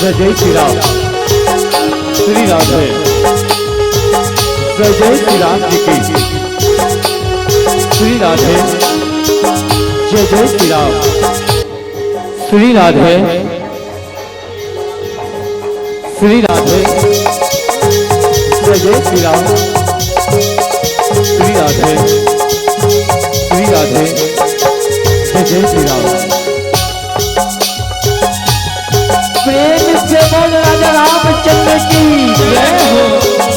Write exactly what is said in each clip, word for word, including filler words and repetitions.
जय जय श्री राम। श्री राधे। जय जय श्री राम जी की। श्री राधे। जय जय श्री राम। श्री राधे। श्री राधे। जय जय श्री राम। श्री राधे। श्री राधे। जय जय श्री राम। प्रेम से बोल राजा रामचंद्र की जय हो।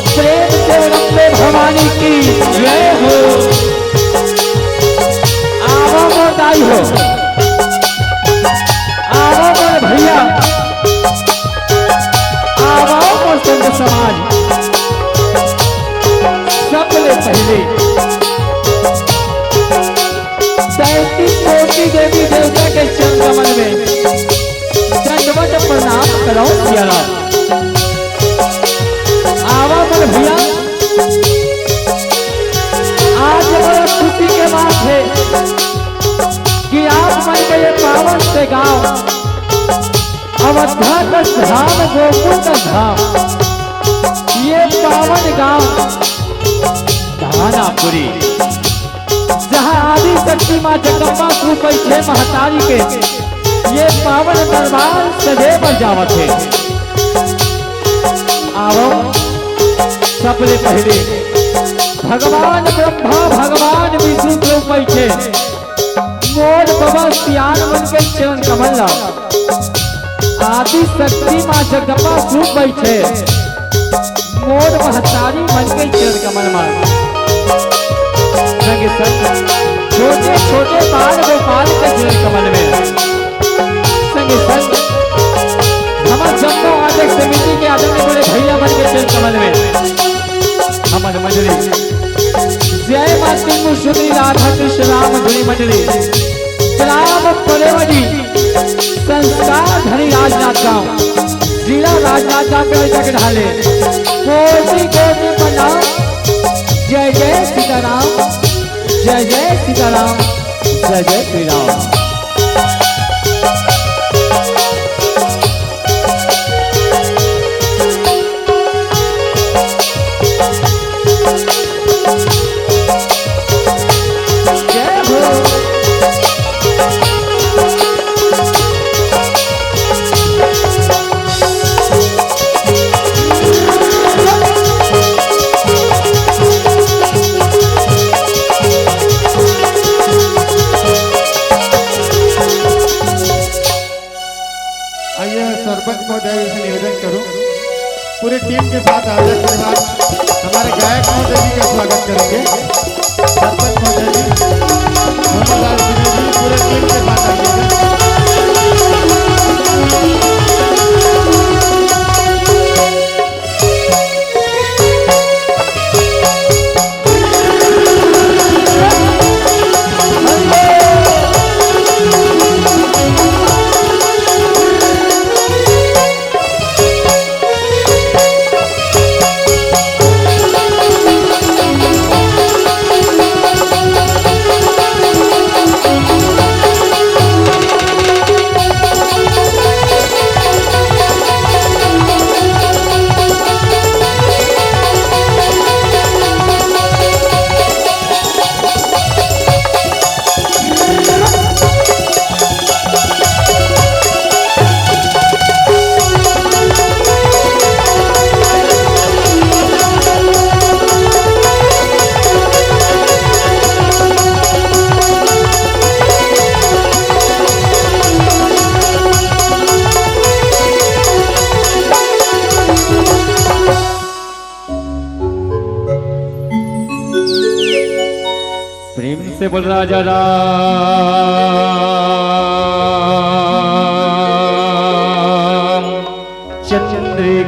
प्रेम से रंबे भवानी की जय हो। आवा मोर दाई हो, आवा मोर भैया, आवा मोर संत समाज। सबले पहले तैंतीस कोटि देवी देवता के चरण कमल में दंडवत प्रणाम करौं सिया राम। आवा मोर भैया, आज बड़ा खुशी के बात है कि आप मन के ये पावन से गांव अवध्या का धाम, गोकुल का धाम, ये पावन गांव धानापुरी, जहां आदि शक्ति मां जगदम्बा स्वरूप बइठे महतारी के ये पावन दरबार सजे बर जावत हे। आवव, सबले पहले भगवान ब्रह्मा, भगवान विष्णु स्वरूप बइठे मोर बबा सियान मन के चरण कमल ला, आदि शक्ति मां जगदम्बा स्वरूप बइठे मोर महतारी मन के चरण कमल मा, संगे संग छोटे छोटे बाल गोपाल के चरण कमल में, संगे संग हमर जम्मो आदि समिति के आदरणीय बड़े भैया मन के चरण कमल में, हमर मंडली जय माँ त्रिपुर सुंदरी राधा कृष्ण राम धुनी मंडली, ग्राम परेवाडी, संस्कार धनी राजनांदगांव, जिला राजनांदगांव के लइका के ढाले कोटि कोटि प्रणाम। जय जय सीताराम, जय जय सीताराम, जय जय श्री राम। आइए, सरपंच महोदय जी से निवेदन करूं, पूरी टीम के साथ आदर के साथ हमारे गायक महोदय जी का स्वागत करेंगे। सरपंच महोदय जी, मोहन लाल सिन्हा जी, पूरे टीम के साथ आइएगा। प्रेम से बोल राजा रामचंद्र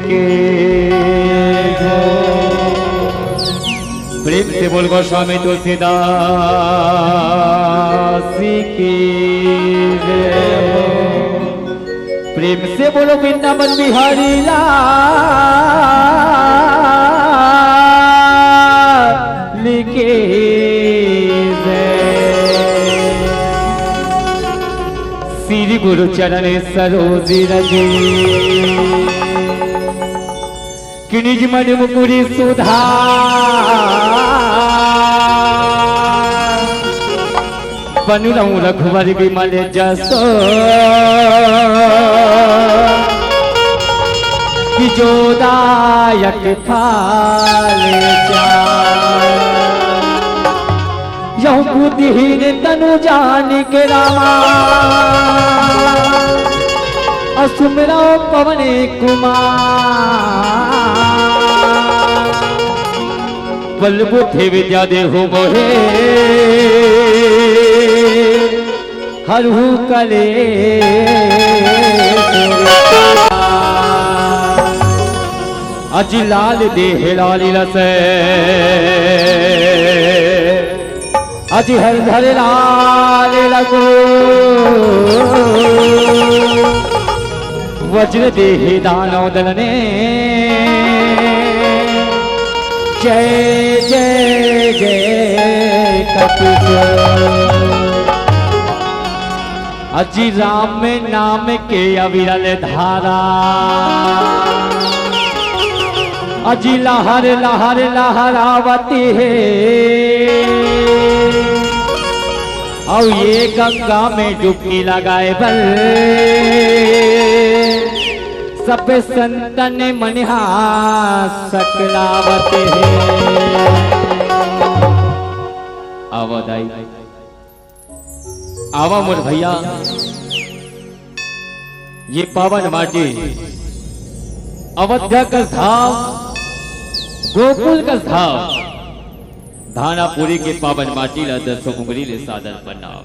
के जय। प्रेम से बोल गोस्वामी तुलसीदास जी की जय। प्रेम से बोलो वृंदावन बिहारी लाल की जय। श्री गुरु चरण सरोज रज, कि निज मन मुकुरि सुधार। बनु रहु रघुवर विमल जसो, कि जो दायक फल चार। यहु बुद्धिहीन तनु जानिके रामा, अउ सुमिरौं पवन कुमार। बल बुद्धि विद्या देहु मोहे, हरहु कलेस। अजि लाल देह लाल लस, अजि हर धर लाल लघु। वज्र देहि दानव दलने, जय जय जय कपिसो। अजि राम नाम के अविरल धारा, अजि लहर लहर लहरावत हे। अउ ये गंगा में डुबकी लगाए बर, सब संतन मन हा सकलावत हे। आवा दाई, आवा मोर भैया, ये पावन माटी, अवध्या कस धाम, गोकुल कस धाम, धानापुरी के पावन माटी ला दसों उंगली ले सादर प्रणाम।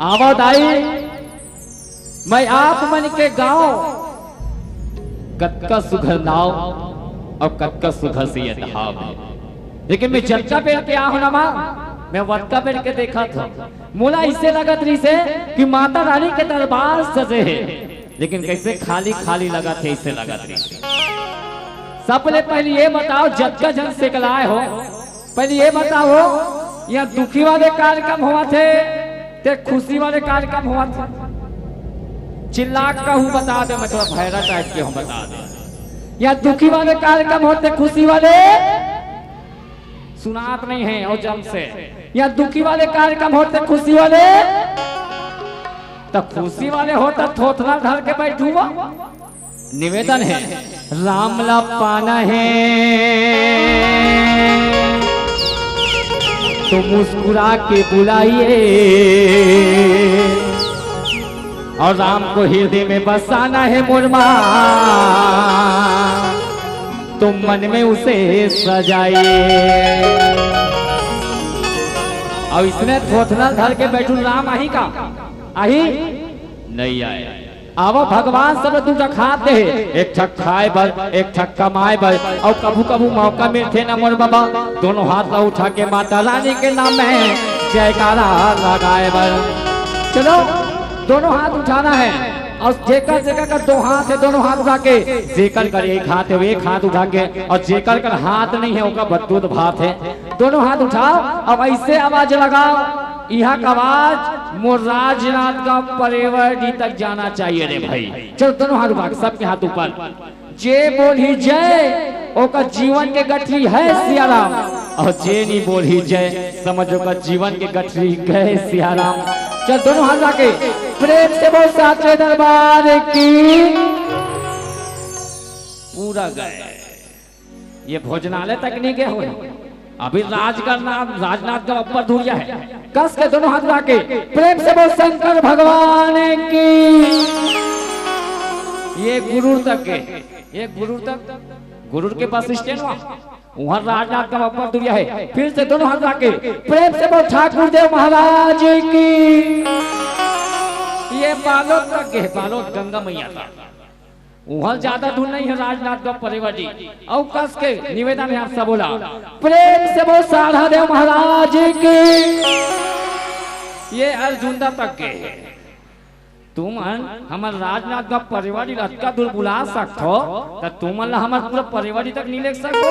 आवा दाई, मैं आप मन के गांव, कतका सुघर नाव अउ कतका सुघर से ये धाम हे। लेकिन मैं जतका बेर के आहूं ना मां, मैं वतका बेर के देखत हंव। मोला अइसे लगत रहिसे कि माता रानी के दरबार सजे हे, लेकिन कइसे खाली खाली लगत हे, अइसे लगत रहिसे। सबले पहिली ये बताव, जतका झन सेकलाय हो, पहिली ये बताव, इहां दुखी वाले कार्यक्रम होवत हे, ते खुशी वाले कार्यक्रम होवत हे? चिल्ला के कहूं, बता दे, मैं थोड़ा भैरा टाइप के हूं, बता दे। इहां दुखी वाले कार्यक्रम होत हे, खुशी वाले? सुनात नहीं हे। अउ जम से, इहां दुखी वाले कार्यक्रम होत हे, खुशी वाले? त खुशी वाले होत हे, थोथना धर के बैठू। निवेदन हे, राम ला पाना हे तो मुस्कुरा के बुलाइए, अउ राम को हृदय में बसाना हे मोर मां, तो मन में उसे सजाइए। अउ इसने थोथना धर के बैठू, राम आही का? आही? नहीं आय। आवा भगवान सब ला दू ठक हाथ दे हे, एक ठक खाय बर, एक ठक कमाय बर, अउ कभू कभू मौका मिलथे ना मोर बाबा, दोनों हाथ ला उठा के माता रानी के नाम में जयकारा लगाय बर। चलो, दोनों हाथ उठाना हे, अउ जेकर जेकर कर दो हाथ हे, दोनों हाथ उठा के, जेकर कर एक हाथ हे, वो एक हाथ उठा के, अउ जेकर कर हाथ नहीं हे, ओकर बददूत भात हे। दोनों हाथ उठाव, अब अइसे आवाज लगाव, इहां का आवाज मोर राजनांदगांव परेवाड़ी तक जाना चाहिए रे भाई। चलो दोनों हाथ उठा के, सबके हाथ ऊपर। जे बोलही जय, ओकर जीवन के गठरी हे सियाराम, अउ जे नी बोलही जय, समझ ओकर जीवन के गठरी गय सियाराम। चल दोनों हाथ उठा के प्रेम से बोल साचे दरबार की। पूरा गय। ये भोजनालय तक नहीं गए हुए। अभी राजगढ़ नाम, राजनांदगांव अब्बड़ दूरिहा हे। कस के दोनों हाथ उठा के प्रेम से बोल शंकर भगवान की। ये गुरुर तक गए, ये गुरुर तक, गुरुर के बस स्टैंड वहां, वहां राजनांदगांव अब्बड़ दूरिहा हे। फिर से दोनों हाथ उठा के प्रेम से बोल ठाकुर देव महाराज की। ये बालोद तक गए, बालोद गंगा मैया तक। उहां ज्यादा दूर नहीं हे राजनांदगांव परेवाड़ी। अउ कस के निवेदन हे आप सबो ला, प्रेम से बोल सारहा देव महाराज की। ये अर्जुंदा तक गए हे। तुमन हमर राजनांदगांव परेवाड़ी ला अतका दूर बुला सकथो, त तुमन ला हमर पूरा परेवाड़ी तक नहीं ले सकथो।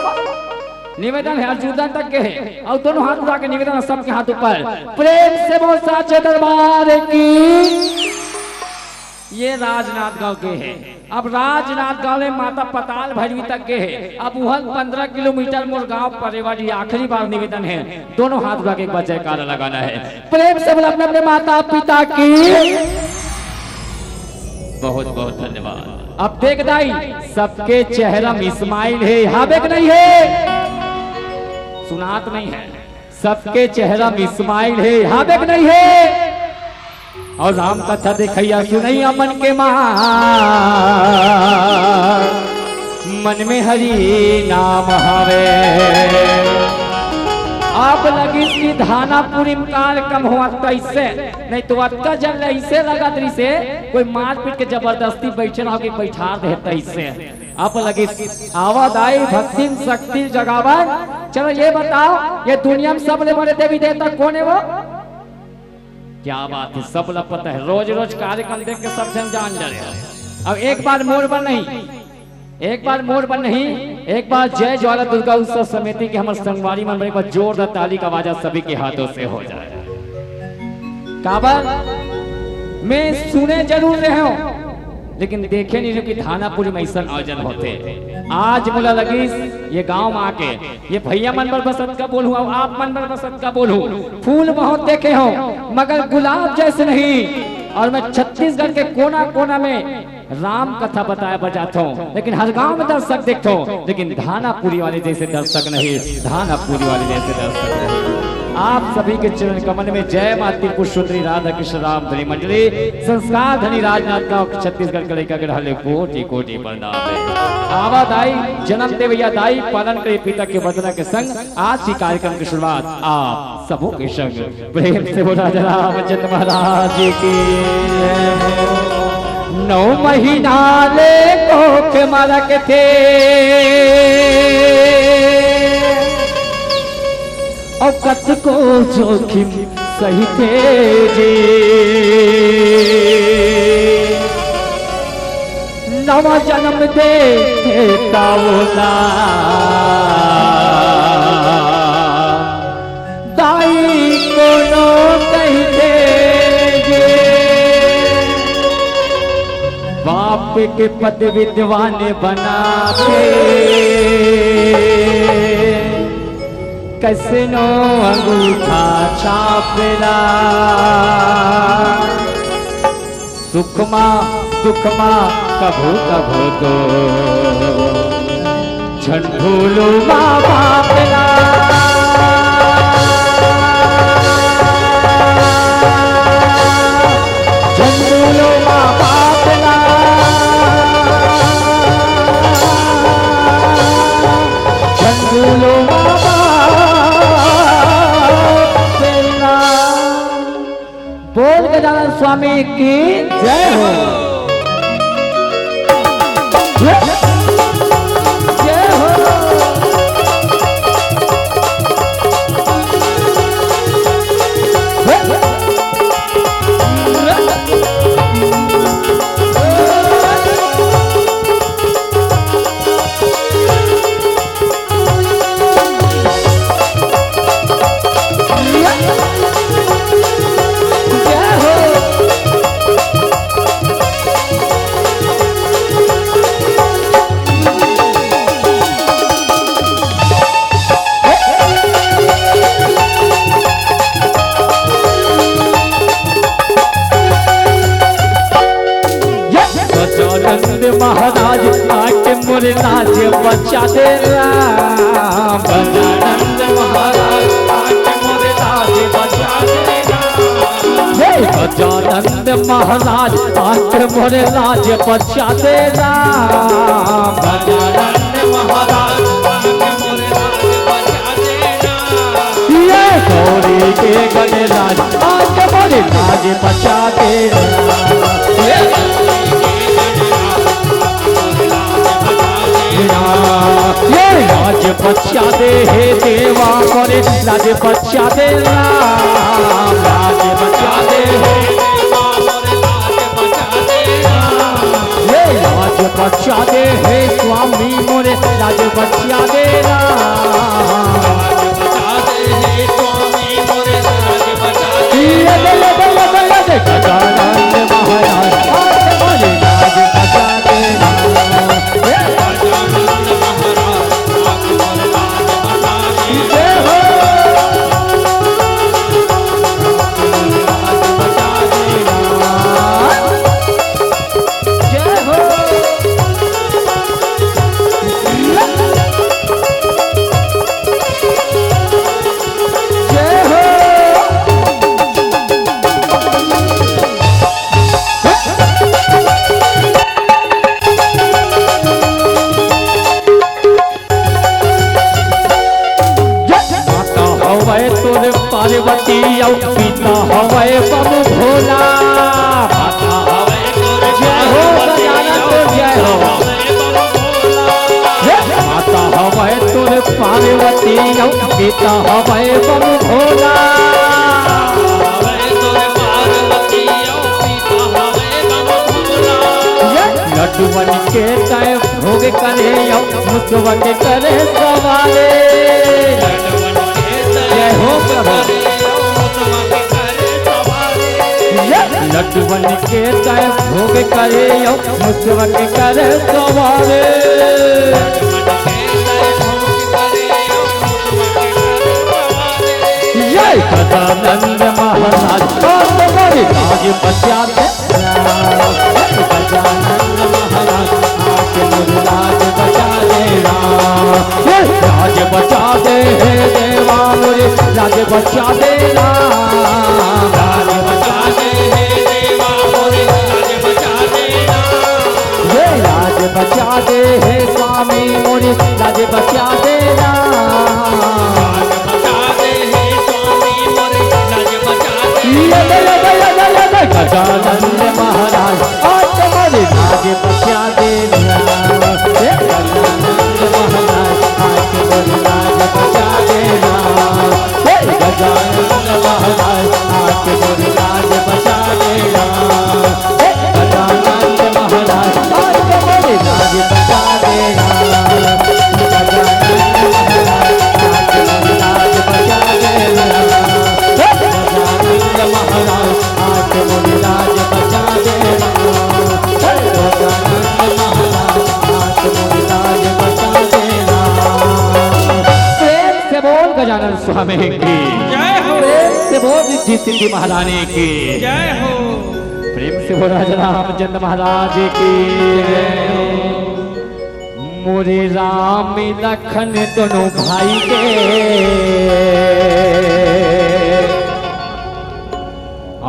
निवेदन हे, अर्जुंदा तक गए हे। अउ दोनों हाथ उठा के निवेदन हे, सबके हाथ ऊपर, प्रेम से बोल साचे दरबार की। ये राजनांदगांव के हे। अब राजनांदगांव ले माता पताल भैरवी तक के हे। अब उहल पंद्रह किलोमीटर मोर गांव परे वाली। आखिरी बार निवेदन हे, दोनों हाथ उठा के एक बार जयकारा लगाना हे। प्रेम से बोला अपने अपने माता पिता की। बहुत बहुत धन्यवाद। अब देख दाई, सबके चेहरा में smile हे, हावे के नहीं हे? सुनात नहीं हे। सबके चेहरा में smile हे, हावे के नहीं हे? अउ राम कथा देखइया सुनइया मन के मा, मन में हरि नाम हवे। अब लगिस कि धानापुरी म कार्यक्रम होवत तइसे, नहीं तो अतका जन ल अइसे लगत रहिसे, कोई मारपीट के जबरदस्ती बइठे रहो कि बइठार दे तइसे। अब लगिस आवा दाई, भक्ति म शक्ति जगावन। चलो ये बताओ, ये दुनिया म सबले बड़े देवी देवता कोन हे वो? क्या बात हे, सब ला पता हे, रोज रोज कार्यक्रम देख के सब झन जान डरे हे। अब एक बार मोर बर नहीं, एक बार मोर बर नहीं, एक बार जय ज्वाला दुर्गा उत्सव समिति के हमर संगवारी मन बर एक बार जोरदार ताली का आवाज आप सभी के हाथों से हो जाए। काबर मैं सुने जरूर रहे हूं, लेकिन देखे नहीं रहेंव कि धानापुरी म अइसन आयोजन होथे। आज मोला लगिस ये गांव म आके, ये भइया मन बर बस अतका बोलहूं अउ आप मन बर बस अतका बोलहूं, फूल बहुत देखे हंव मगर गुलाब जइसे नहीं। अउ मैं छत्तीसगढ़ के कोना कोना में राम कथा बताय बर जाथंव, लेकिन हर गांव में दर्शक देखथंव, लेकिन धानापुरी वाले जइसे दर्शक नहीं, धानापुरी वाले जइसे दर्शक नहीं। आप सभी के चरण कमल में जय माँ त्रिपुर सुंदरी, राधा कृष्ण राम धनी मंडली, संस्कार धनी राजनांदगांव के छत्तीसगढ़ के लइका के रहले कोटि कोटि प्रणाम हे। आवा दाई, जनम देवइया दाई, पालन करे पिता के वंदना के संग आज के कार्यक्रम के शुरुआत आप सबो के संग प्रेम से बोला रामचंद्र महाराज की। नौ महीना ले कोख म रखे थे, अउ कतको जोखिम सहिथे जी। नवा जनम दे हे तावला, दाई कोनो कहिथे जी। बाप के पद विद्वान बना के, कइसनो अंगूठा छापेला। सुख मा दुख मा कभू कभू तो झन भूलू माँ बाप ला। झन भूलू माँ बाप ला। झन भूलू माँ बाप ला। बोल गजानन स्वामी की जय हो। जय हो। गजानंद महाराज आके मोर लाज बचा दे राम। गजानंद महाराज आके मोर लाज बचा दे राम। हे गजानंद महाराज आके मोर लाज बचा दे राम। गजानंद महाराज आके मोर लाज बचा दे राम। ये गौरी के गणराज आके मोर लाज बचा दे। ये लाज बचा दे हे देवा मोरे, लाज बचा दे राम, लाज बचा दे हे देवा मोरे, लाज बचा दे राम। ये लाज बचा दे हे स्वामी मोरे, लाज बचा दे राम। ये दे, ये दे, ये दे, ये दे, गजानंद महाराज। लड्डुवन के तय भोग करे अउ मुसवा के करे सवारे। जय हो प्रभु। ये लड्डुवन के तय भोग करे अउ मुसवा के करे सवारे। जय गजानंद महाराज, और तुम्हारी लाज बचा दे। गजानंद महाराज, आके मोरी लाज बचा देना। लाज बचा दे हे देवा, मोरी लाज बचा देना। लाज बचा दे हे देवा, मोरी लाज बचा देना। ये लाज बचा दे हे स्वामी, मोरी लाज बचा देना। लाज बचा दे हे स्वामी, मोरी लाज बचा देना। ये दे, ये दे, ये दे, ये दे। गजानंद महाराज, आज मोरी लाज बचा देना। हे गजानंद महाराज, आज मोरी लाज बचा देना। हे गजानंद महाराज, आज मोरी लाज बचा देना। हे गजानंद महाराज, आज मोरी लाज बचा देना। गजानंद महाराज, आज मोरी लाज बचा देना। हे गजानंद महाराज, आज मोरी लाज बचा देना। हे गजानंद महाराज, आज मोरी लाज बचा देना। प्रेम से बोल गजानन स्वामी की। जय हो। प्रेम से बोल रिद्धि सिद्धि महारानी की। जय हो। प्रेम से बोल राजा रामचंद्र महाराज की। जय हो। मोरे राम लखन दोनों भाई के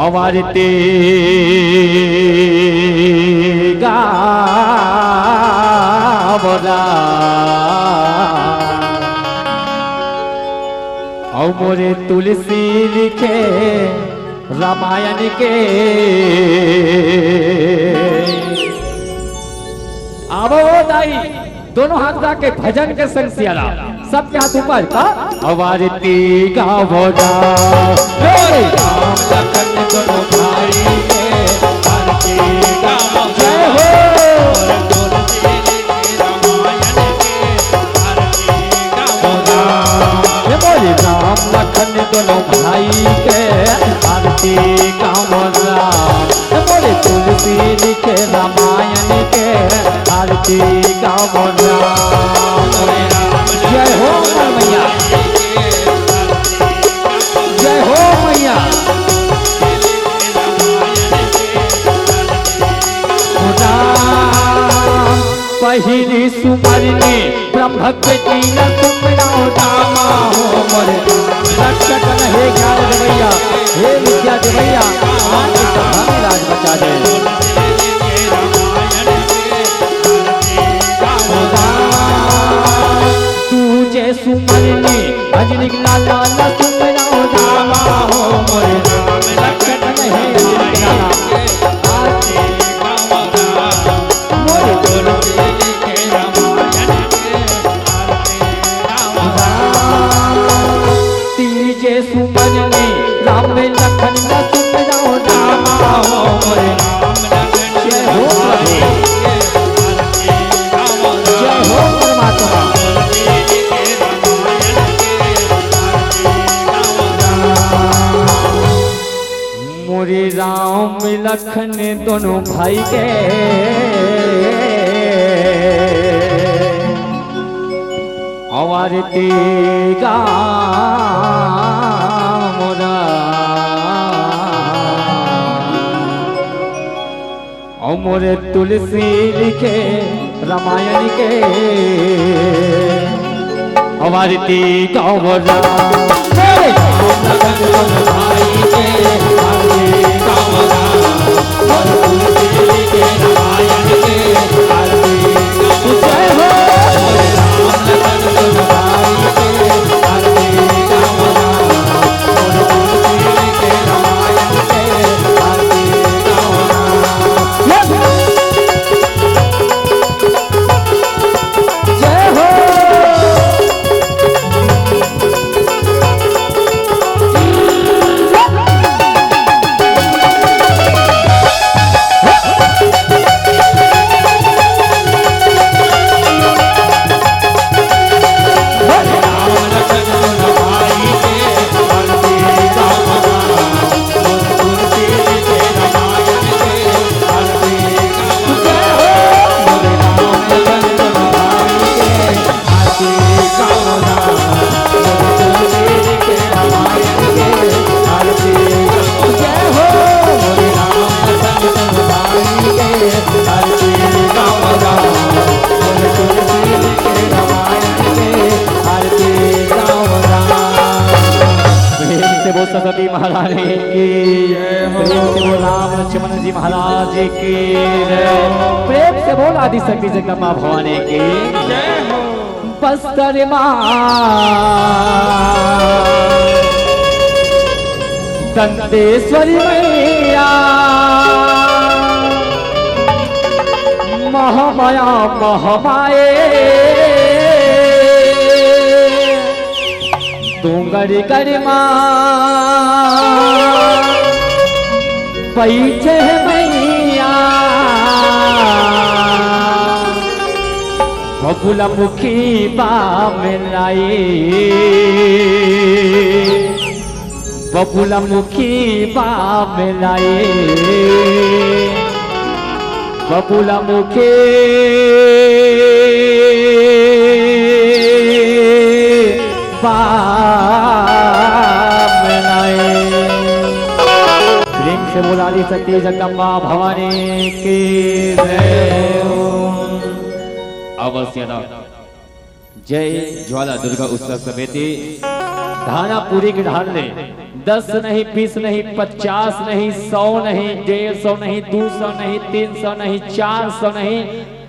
आरती गावरा। अउ मोरे तुलसी लिखे रामायण के। आवो दाई, दोनों हाथ उठा के भजन के संग सियारा, सबके हाथ ऊपर का। आरती गावरा। मेरे राम लखन दोनों भाई के, आरती गावरा। जय हो। और तुलसी जी के रामायण के, आरती गावरा। ये बोले राम लखन दोनों भाई के, आरती गावरा। बोले तुलसी जी के रामायण के आरती गावरा। जय हो मैया। जय हो मैया। राम पहिली सुमरनी ब्रह्म के तीन तुम नौ रामा हो मोरे। रक्षक हे ज्ञान देवैया, हे विद्या देवैया, आज सभा में लाज बचा दे। तुझे सुमरनी अंजलि लाला ला सुमरा रामा हो मोरे। रक्षक हे ज्ञान देवैया, आज मोरे। तीजे सुमन में राम लखन न सुमरो रामा हो मोरे। जय हो प्रभु। जय हो परमात्मा। मोरे राम लखन दोनों भाई के आरती गावरा। अउ मोरे तुलसी लिखे रामायण के आरती गावरा। महारानी की। प्रेम से बोल राम लक्ष्मण जी महाराज की। प्रेम से बोल आदि शक्ति जगदम्बा भवानी की। बस्तर माँ दंतेश्वरी मैया, महामाया महामाए, डोंगरगढ़ माँ बइठे हे मैया, बबुला मुखी बा में लाई, बबुला मुखी बा में लाई, बबुला मुखी बा में लाई। प्रेम से बोल आदि शक्ति जगदम्बा भवानी की जय। अवश्य ना। जय ज्वाला दुर्गा उत्सव समिति धानापुरी के ढाल ले दस नहीं, बीस नहीं, पचास नहीं, सौ नहीं, डेढ़ सौ नहीं, दो सौ नहीं, तीन सौ नहीं, चार सौ नहीं,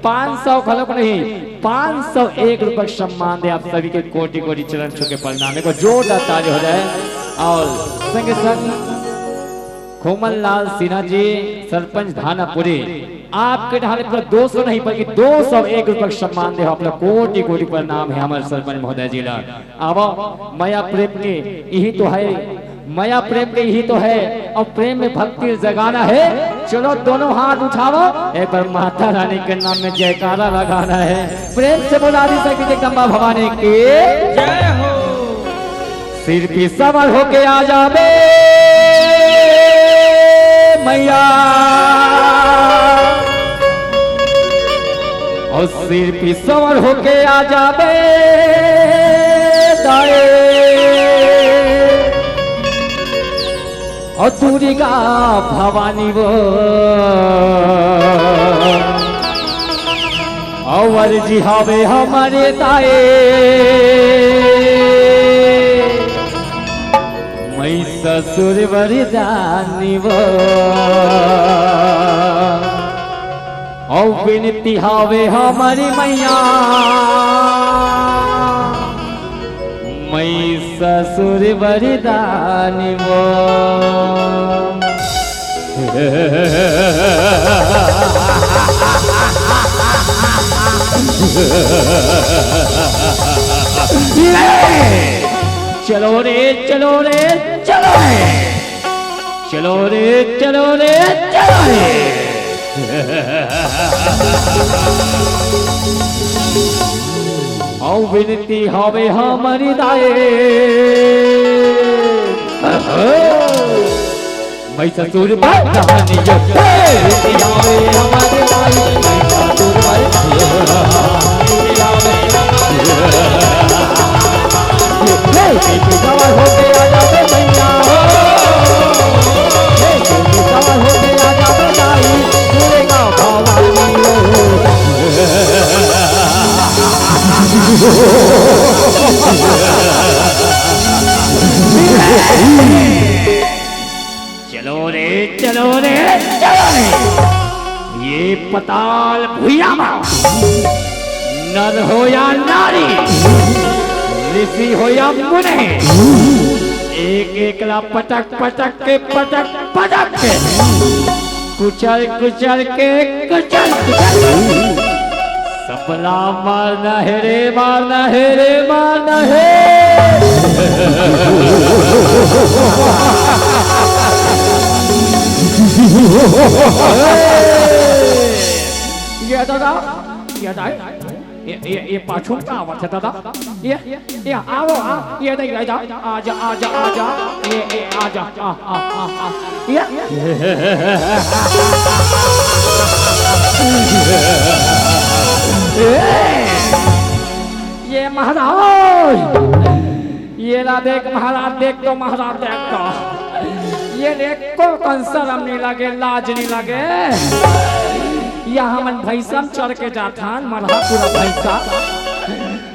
पाँच सौ घलोक नहीं, पाँच सौ एक रुपये सम्मान दे। आप सभी के कोटि कोटि चरण छू के प्रणाम। एक बार जोरदार ताली हो जाए। और संगे संग खुमन लाल सिन्हा जी, सरपंच धानापुरी, आपके ढाल ले पूरा दो सौ नहीं बल्कि दो सौ एक रुपये सम्मान दे। आप लोग कोटि कोटि प्रणाम है हमारे सरपंच महोदय जी ला। आवो, मया प्रेम के यही तो है, मया प्रेम के यही तो है, और प्रेम में भक्ति जगाना है। चलो दोनों हाथ उठाओ, एक बार माता रानी के नाम में जयकारा लगाना है। प्रेम से बोल आदि शक्ति जगदम्बा भवानी की जय हो। सिर पे सवार होके आ जाबे मैया, और सिर पे सवार होके आ जाबे दाए, और दुर्गा भवानी वो अवर जी हवे हमरे दाए, मैं ससुर वरदानी वो। और विनती हवे हमरी मैया, मैं ससुर वरदानी वो। चलो रे, चलो रे, चलो रे, चलो रे, चलो रे, चलो रे। औ विनती हवे हमरी दाए। मैं ससुर बरदानी यो। हे! हे! हे! सवार होके आ जाबे मैया। हे! सवार होके आ जाबे दाई। दुर्गा भवानी हो। चलो रे, चलो रे, चलो रे। ये पताल भुइयां मा नर हो या नारी, ऋषि हो या मुनि, एक एक ला पटक पटक के, पटक पटक के, कुचल कुचल के, कुचल कुचल के। सबला मारना हे रे, मारना हे रे, मारना हे। ये दादा, ये दाई, ये, ये, ये पाछू का आवत हे दादा। ये, ये, आओ, आ, ये दाई, आजा, आजा, आजा, आजा, ये, ये, आजा। आ, आ, आ, आ। ये, ये महाराज, ये ला देख महाराज, देख तो महाराज, देख तो। ये देख को कन शरम नहीं लगे, लाज नहीं लगे। या हमन भैंसा म चढ़ के जाथन, मरहा पूरा भैंसा।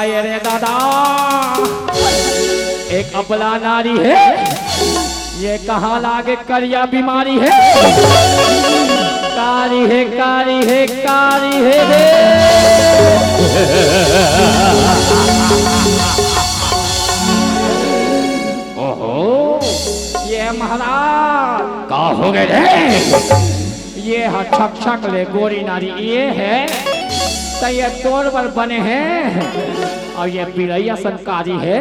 काय रे दादा, एक अबला नारी हे, ये कहाँ लागे करिया बीमारी हे। कारी हे, कारी हे, कारी हे रे। ओहो, ये महाराज। का हो गे रे? ये ह छक छक ले गोरी नारी, ये हे। त ये तोर बर बने हे, अउ ये पिलैया संस्कारी हे,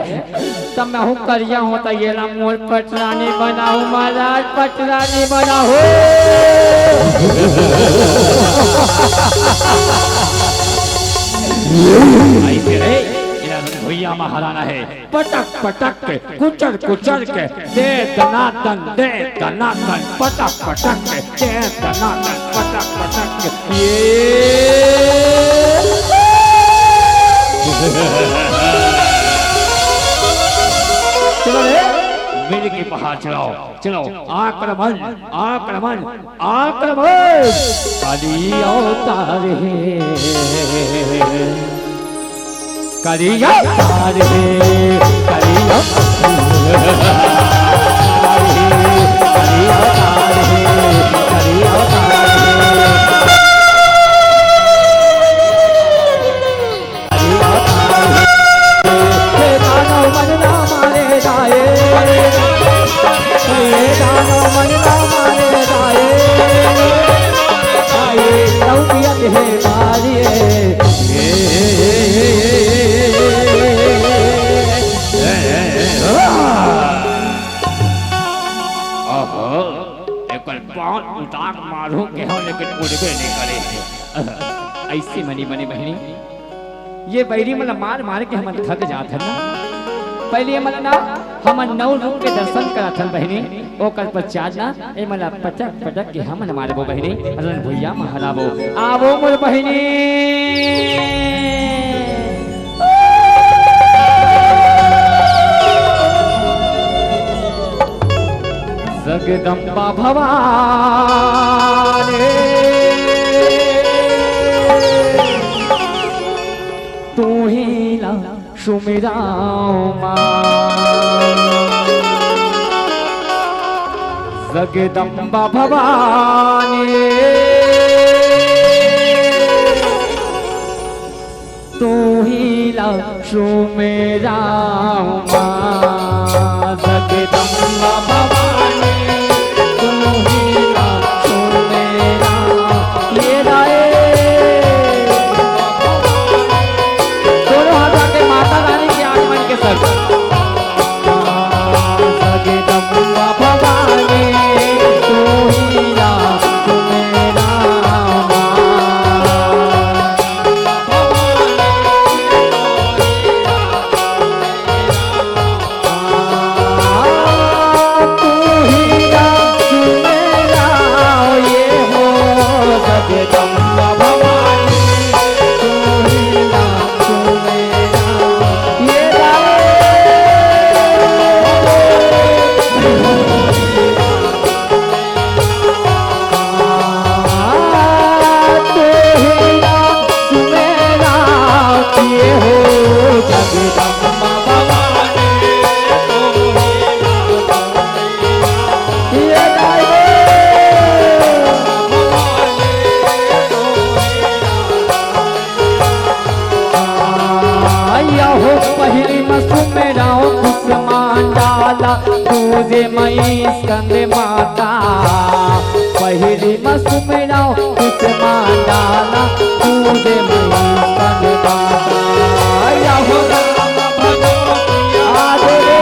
त महूँ करिया हों, त ये ला मोर पटरानी बनाहू महाराज, पटरानी बनाहू। अइसे रे, ये भुइयां म हराना हे। पटक पटक के, कुचर कुचर के, दे दनादन, दे दनादन, पटक पटक के, दे दनादन, पटक पटक के। ये चलो रे, मिल के पहाड़ चढ़ाओ, चलो, आक्रमण, आक्रमण, आक्रमण। कली अवतार हे, कली अवतार हे, कली अवतार हे, कली अवतार हे, कली अवतार हे। हे दानव मन ना मारे जाए, हे दानव मन ना मारे जाए, आए रौदियत हे मारिए। ओहो, एकर पाँव उतार मारू के हो, लेकिन उड़बे नहीं करे। अइसे मनी बनी बहिनी। ये बैरी मन ला मार मार के हमन थक जात हन ना। पहले ये मन ला ना हमन नौ रूप के दर्शन कराथन बहिनी, ओकर पश्चात ना ये मन ला पटक पटक के हमन मारबो बहिनी, रन भुइयां म हराबो। आवो मोर बहिनी। जगदम्बा भवानी, तू ही ला सुमिराओ माँ। जगदम्बा भवानी, तू ही ला सुमिराओ माँ। जगदम्बा भवानी, तू ही ला सुमिराओ। ये राय दोनों हाथ आके माता रानी के आगमन के संग। जगदम्बा भवानी, तू ही ला सुमिराओ माँ। आया हो पहिली म सुमेराव कुसुमान डाला, पूजे मई स्कंद माता। पहिली म सुमेराव कुसुमान डाला, पूजे मई स्कंद माता। आया हो राम भगवान आदरे।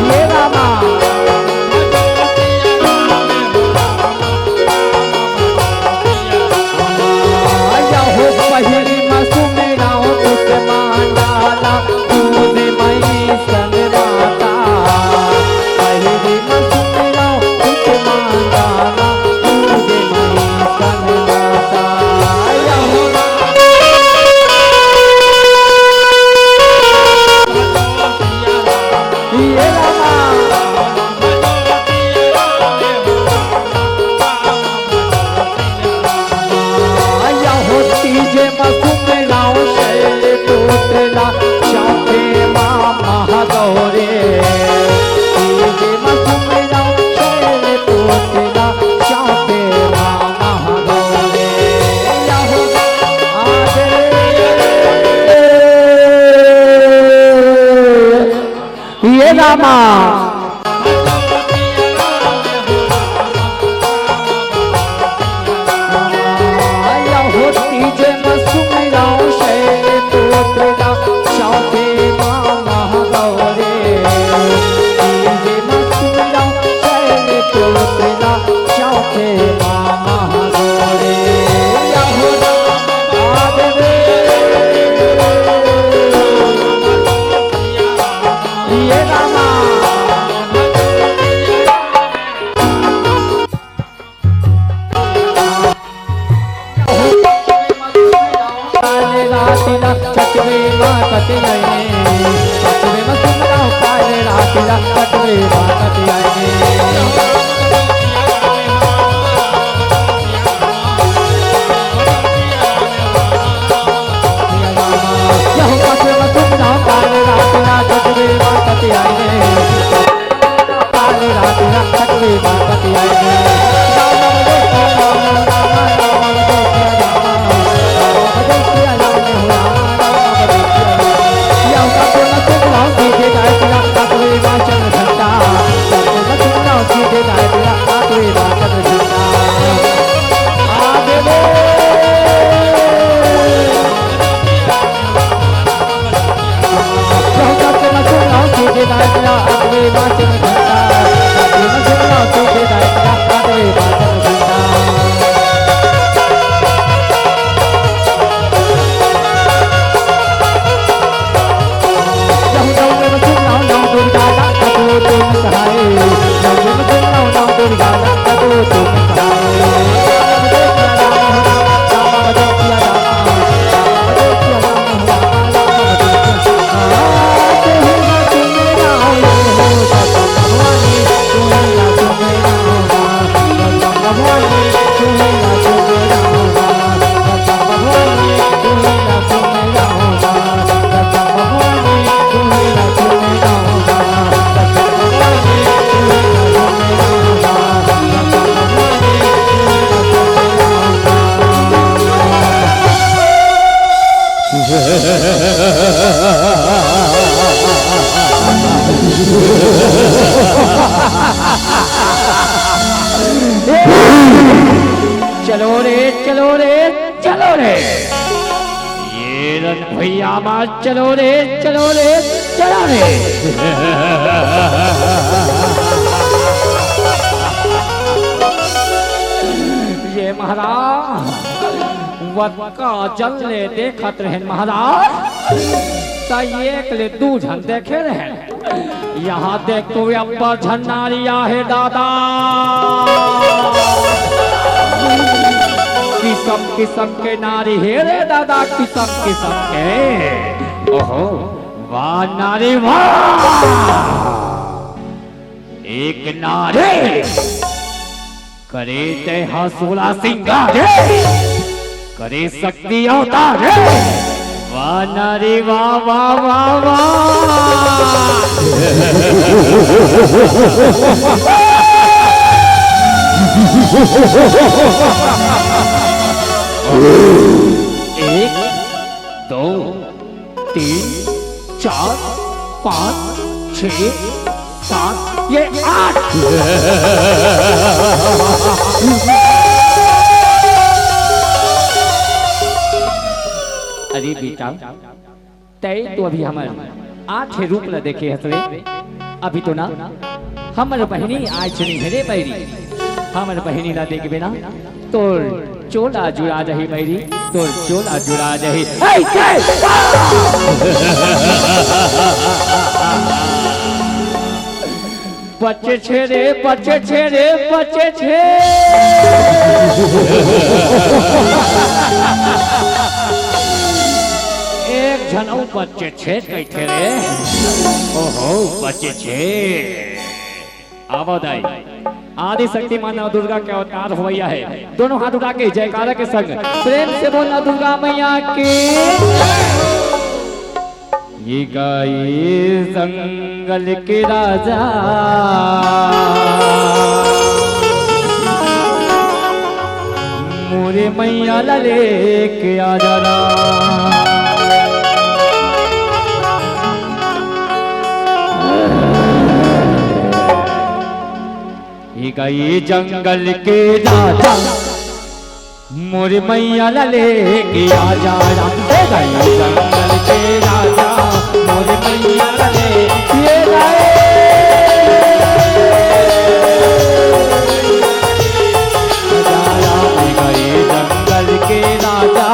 ये रामा। आया हो पहिली म सुमेराव कुसुमान डाला, पूजे मई स्कंद माता। पहिली म सुमेराव कुसुमान डाला, पूजे मई स्कंद माता। आया हो ये रामा। आया हो तीजे म सुमेराव शैल टोटला, चापे माँ महागौरे। तीजे म सुमेराव शैल टोटला, चापे माँ महागौरे। आया हो आदरे। ये रामा। चलो रे, चलो रे, चलो रे। ये रन भैया मार, चलो रे, चलो रे, चलो रे। ये महाराज, वत का जल ले देखत रहेन महाराज, त एक ले दू झन देखे रहेन। यहाँ देख तो अब्बड़ झन नारी आहे दादा, किसम किसम के नारी हे रे दादा, किसम किसम के। ओहो, वाह नारी वाह। एक नारी करे तैं हा सोला सिंगार रे, करे शक्ति अवतार रे। वाह नारी वाह, वाह, वाह, वाह। एक, दो, तीन, चार, पाँच, छः, सात, ये आठ। अरे बेटा, तैं तो अभी हमर आठ रूप ला देखे हस रे। अभी तो ना हमर बहिनी आए चली हे रे बैरी, हमर बहिनी ला देखबे ना, तोर चोला जुड़ा जाही बैरी, तोर चोला जुड़ा जाही। ऐ, ऐ, आ! बचे छे रे, बचे छे रे, बचे छे। एक झन अउ बचे छे कहिथे रे। ओहो, बचे छे। आवो दाई, आदि शक्ति माँ नव दुर्गा के अवतार होवइया हे। दोनों हाथ उठा के जयकारा के संग प्रेम से बोलना दुर्गा मैया की। ये गाई जंगल के राजा, मोरे मैया ला लेके आ जा राम। ये गाई जंगल के राजा, मोर मैया ला लेके आ जा राम। हे गाई जंगल के राजा, मोर मैया ला लेके आ जा राम। हे गाई जंगल के राजा,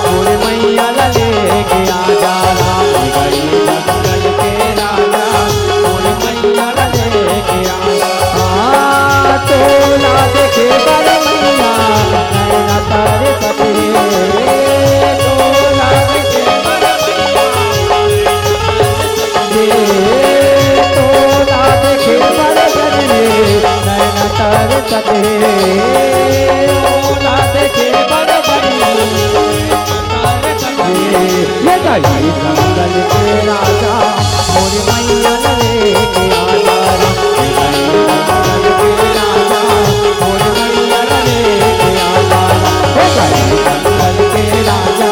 मोर मैया ला लेके आ जा राम। हे गाई जंगल के राजा, मोर मैया ला लेके आ जा। आ, तोला देखे बर मैया, नैना तारे सके। तोला देखे बर मैया, ये तोला देखे बर जननी, नैना तारे सके। तोला देखे बर मैया, ये गाई जंगल के राजा, मोर मैया ला लेके आ जा राम। ये गाई जंगल के राजा, मोर मैया ला लेके आ जा राम। ये गाई जंगल के राजा,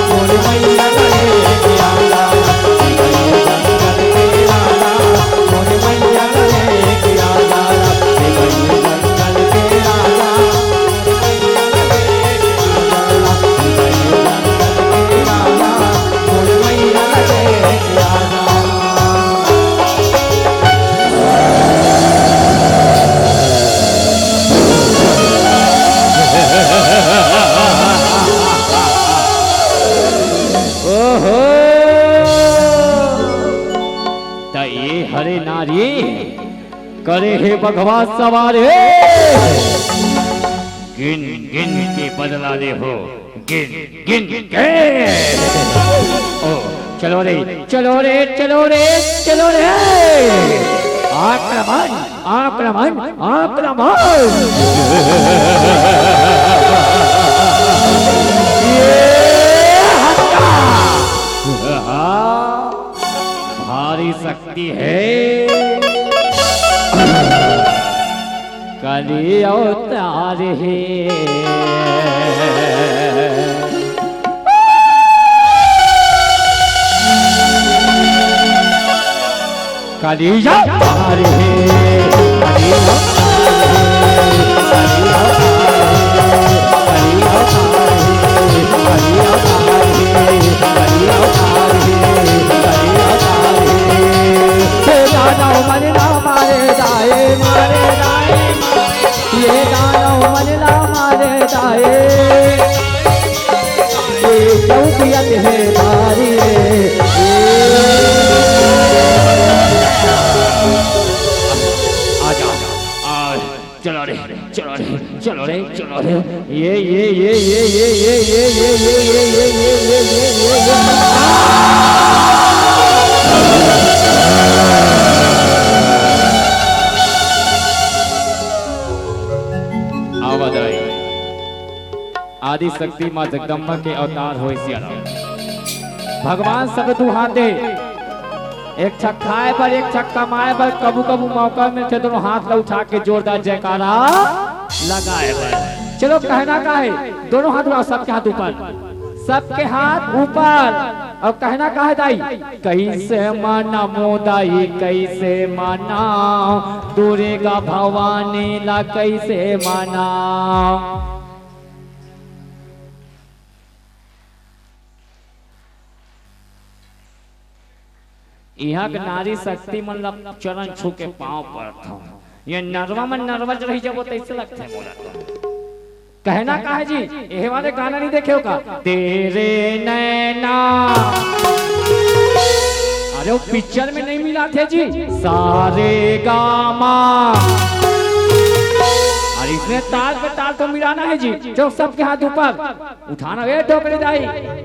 मोर मैया ला लेके आ जा राम। ये गाई जंगल के राजा, मोर मैया ला लेके आ जा राम। ये गाई जंगल के राजा, ओहो! त ये हरे नारी करे हे बघवा सवार हे। गिन गिन के बदला ले हो, गिन गिन के। ओ, चलो रे, चलो रे, चलो रे, चलो रे। आक्रमण, आक्रमण, आक्रमण। अवतार हे। कली अवतार हे, कली अवतार हे, कली अवतार हे, कली अवतार हे, कली अवतार हे, कली अवतार हे, कली अवतार हे। हे दानव मन ला मारे दाए, मारे दाए, ये दानव मन ला मारे दाए, ये चौकियत हे भारी रे। आजा, आ, चलो रे, चलो रे, चलो रे, चलो रे। ये, ये, ये, ये। आवाज आई। आदि शक्ति माँ जगदम्बा के अवतार होय सियाराम। भगवान सब दू हाथ दे, एक छक खाए बर, एक छक कमाए बर, कभू कभू मौका मिलथे दोनों हाथ ला उठा के जोरदार जयकारा लगाए बर। चलो कहना का हे, दोनों हाथ उठाओ, सबके हाथ ऊपर, सबके हाथ ऊपर। अउ कहना का हे दाई, कइसे मनावों दाई, कइसे मनावों, दुर्गा भवानी ला कइसे मनावों। इहाँ के नारी शक्ति मन ला चरण छू के पाँव परत हँव। ये नरवा मन नरवा च रहि जाबो तइसे लगथे मोला। कहना का हे जी, एहे वाले गाना नइ देखे हो का? तेरे नैना, अरे वो पिक्चर में नइ मिलाथे जी, सारे गामा। अरे इसमें ताल पे ताल तो मिलाना हे जी। चलो सबके हाथ ऊपर। उठाना ए डोकरी दाई,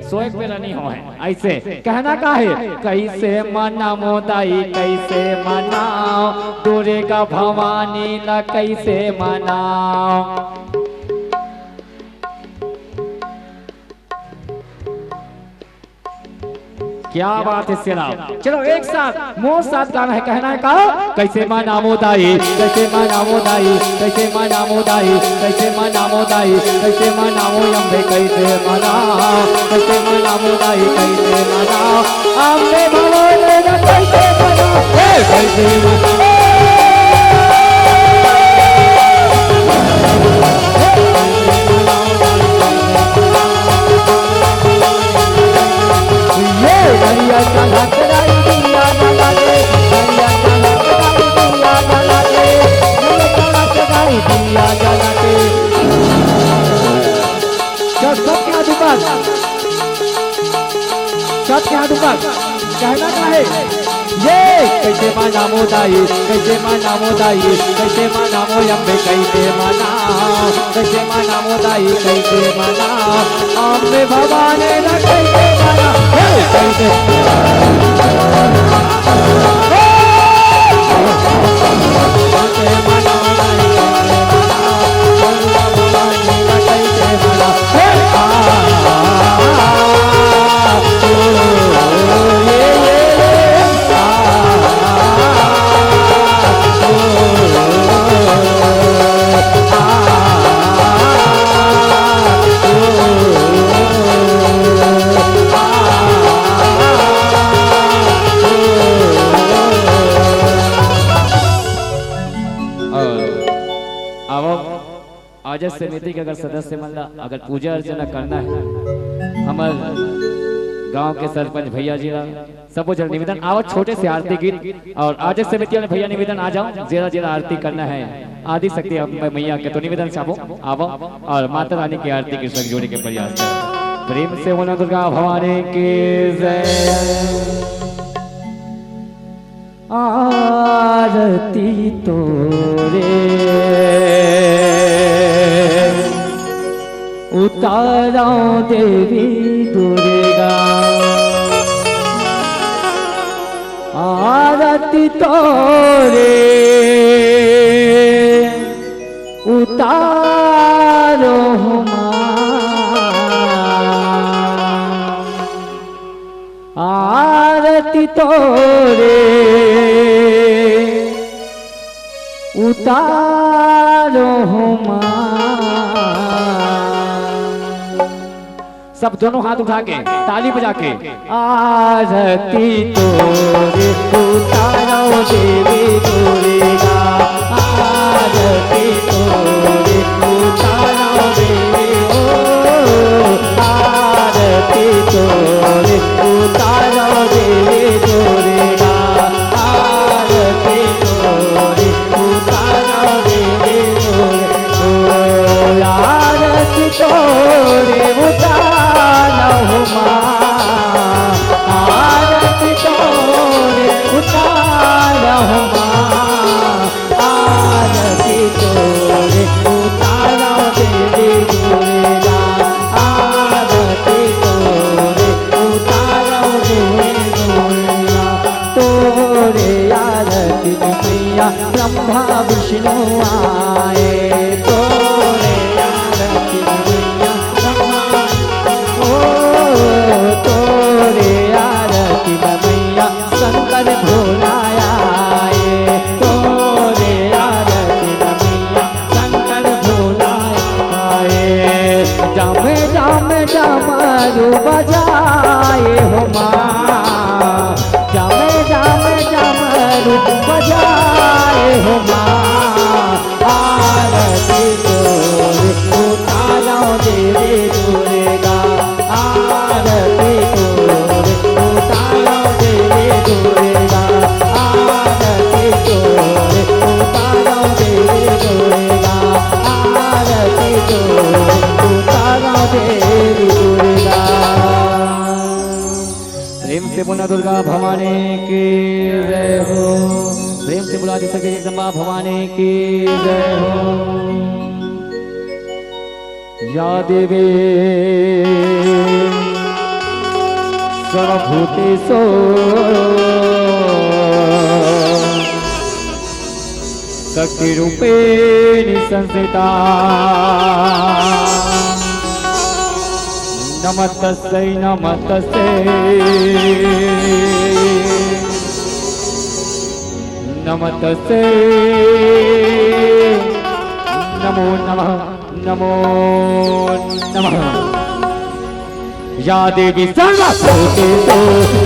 सोए के बेरा नइ होय। अइसे कहना का हे, कइसे मनावों दाई, कइसे मनावों, दुर्गा भवानी ला कइसे मनावों। क्या बात हे सियाराम। चलो एक साथ, मोर साथ गाना हे, कहना हे का? कइसे मनावों दाई, कइसे मनावों दाई, कइसे मनावों दाई, कइसे मनावों दाई, कइसे मनावों अम्बे, कइसे मनावों, कइसे मनावों दाई, कइसे मनावों अम्बे भवानी ला, कइसे मनावों, हे कइसे मनावों। चल, सबके हाथ ऊपर। सबके हाथ ऊपर। कहना का हे? ये कइसे मनावों दाई, कइसे मनावों दाई, कइसे मनावों अम्बे, कइसे मनावों, कइसे मनावों दाई, कइसे मनावों अम्बे भवानी ला, कइसे मनावों, हे, कइसे अउ आवव, आयोजक समिति के अगर सदस्य मन ला अगर पूजा अर्चना करना हे, हमर गांव के सरपंच भैया जी ला, सबो झन निवेदन, आवव छोटे से आरती गीत, अउ आयोजक समिति वाले भैया निवेदन आ जावव, जेला जेला आरती करना हे आदि शक्ति अम्बे मैया के, तो निवेदन से आवव, आवव अउ माता रानी के आरती के संग जोड़े के प्रयास करव। प्रेम से बोलो दुर्गा भवानी की जय। आरती तोरे उतारव देवी दुर्गा, आरती तोरे उतारव माँ। आरती तोरे उतारव सब दोनों हाथ उठा के, ताली बजा के। आरती तोरे उतारो देवी दुर्गा, आरती तोरे उतारो देवी, ओ, आरती तोरे उतारो देवी दुर्गा, आरती तोरे उतारो देवी दुर्गा। आरती तोरे उतारो माँ, आरती तोरे उतारो माँ, आरती तोरे उतारो देवी दुर्गा, आरती तोरे उतारो देवी दुर्गा। तोरे आरती में मैया ब्रह्मा विष्णु आए, तोरे आरती में मैया ब्रह्मा, ओ, तोरे आरती में मैया शंकर भोला आए, तोरे आरती में मैया शंकर भोला आए। जम जम डमरू बजाए हो माँ, जम जम डमरू बजाए हो माँ। आरती तोरे उतारो देवी दुर्गा, आरती तोरे उतारो देवी दुर्गा, आरती तोरे उतारो देवी दुर्गा, आरती तोरे उतारो देवी दुर्गा। प्रेम से बोलना दुर्गा भवानी की जय हो। प्रेम से बोला दे सके जगदम्बा भवानी की जय हो। या देवी सर्वभूतेषु शक्तिरूपेण संस्थिता। नमस्तस्यै नमस्तस्यै नमस्तस्यै नमो नमः नमो नमः। या देवी सर्वभूतेषु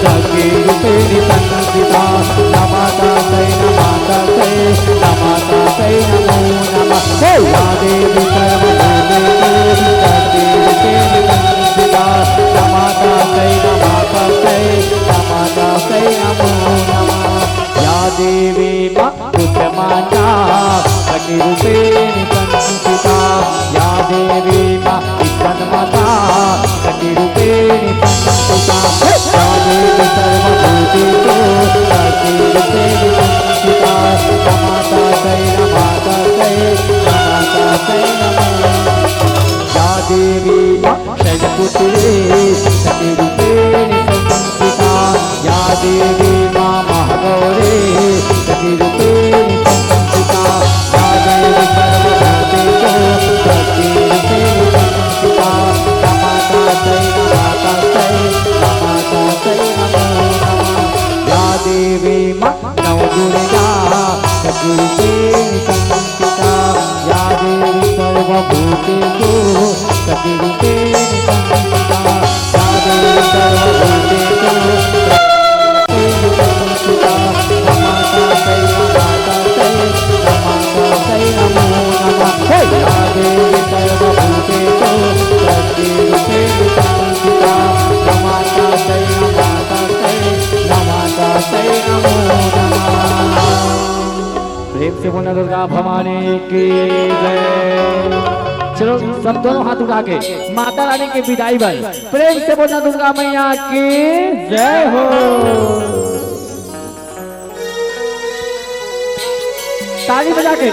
शक्तिरूपेण संस्थिता। नमस्तस्यै नमस्तस्यै नमस्तस्यै नमो नमः। हे या देवी सर्वभूतेषु शक्तिरूपेण संस्थिता। नमस्तस्यै नमस्तस्यै नमस्तस्यै नमो नमः। या देवी माँ पुत्र माता शक्तिरूपेण संस्थिता। या देवी माँ विघ्न माता शक्तिरूपेण संस्थिता। या देवी सर्वभूतेषु शक्तिरूपेण संस्थिता। नमस्तस्यै नमस्तस्यै नमस्तस्यै नमो नमः। या देवी माँ शैलपुत्रे शक्तिरूपेण संस्थिता। या देवी माँ महागौरी शक्तिरूपेण संस्थिता। या देवी सर्वभूतेषु शक्तिरूपेण संस्थिता। नमस्तस्यै नमस्तस्यै नमस्तस्यै नमो नमः। या देवी माँ नवदुर्गा शक्तिरूपेण संस्थिता। या देवी सर्वभूतेषु शक्तिरूपेण संस्थिता। या देवी सर्वभूतेषु शक्तिरूपेण संस्थिता। नमस्तस्यै नमस्तस्यै नमस्तस्यै नमो नमः। हे या देवी सर्वभूतेषु शक्तिरूपेण संस्थिता। नमस्तस्यै नमस्तस्यै नमस्तस्यै नमो नमः। प्रेम से बोलना दुर्गा भवानी की जय। चलो सब दोनों हाथ उठा के माता रानी के विदाई बर प्रेम से बोलना दुर्गा मैया की जय हो। ताली बजा के।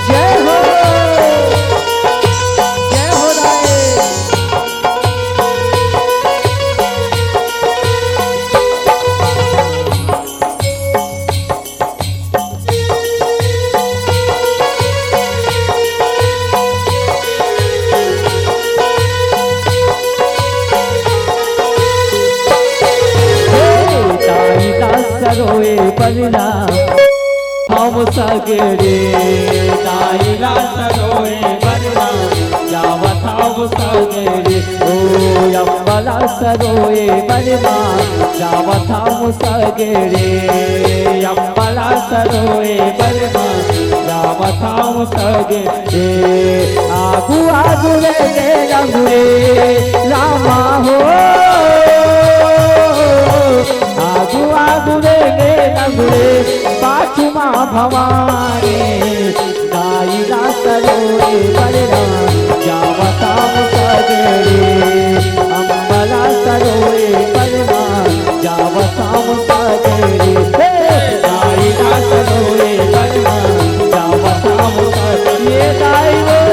जय हो, जय हो राय। बरना हम सगरे, दाई ला सरोए बरना जावत हम सगरे। ओ अम्बला सरोए बरना जावत हम सगरे, अम्बला सरोए बरना जावत हम सगरे। आगू आगू रे रे रघुरे रामा हो, आगू आगू रे रे रघुरे पाछू मा भवानी। दाई ला सरोए बरना जावत हम सगरे, अम्बला सरोए बरना जावत हम सगरे। हे! दाई ला सरोए बरना जावत हम सगरे। ये दाई रे।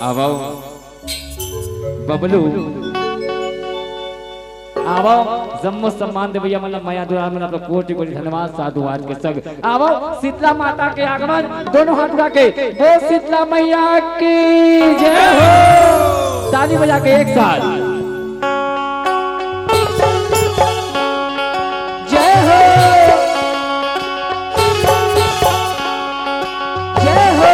आवव बबलू, आवव जम्मो सम्मान देवइया मन ला, मया दुलार मन ला, कोटि कोटि धन्यवाद साधुवाद के संग। आवव शीतला माता के आगमन, दोनों हाथ उठा के बोल शीतला मैया की जय हो। ताली बजा के एक साथ। जय हो, जय हो।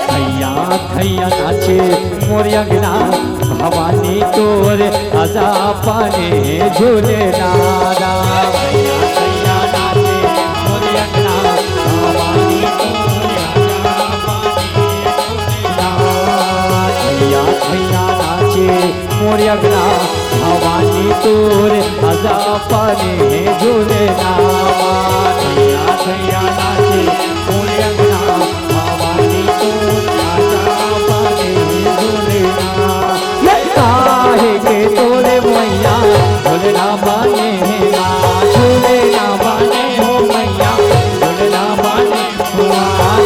भैया भैया नाचे मोर अंगना, भवानी तोर आजा पाने झूले नारा। भैया भैया नाचे मोर अंगना, भवानी तोर आजा पाने झूले नारा। भैया भैया नाचे मोर अंगना, भवानी तोर आजा पाने झूले नारा। भैया भैया नाचे मोर अंगना, भवानी तोर आजा पाने झूले नारा। ये काहे के तोरे मैया झूले ना पाने हे ना, झूले ना पाने हो मैया, झूले ना पाने हो।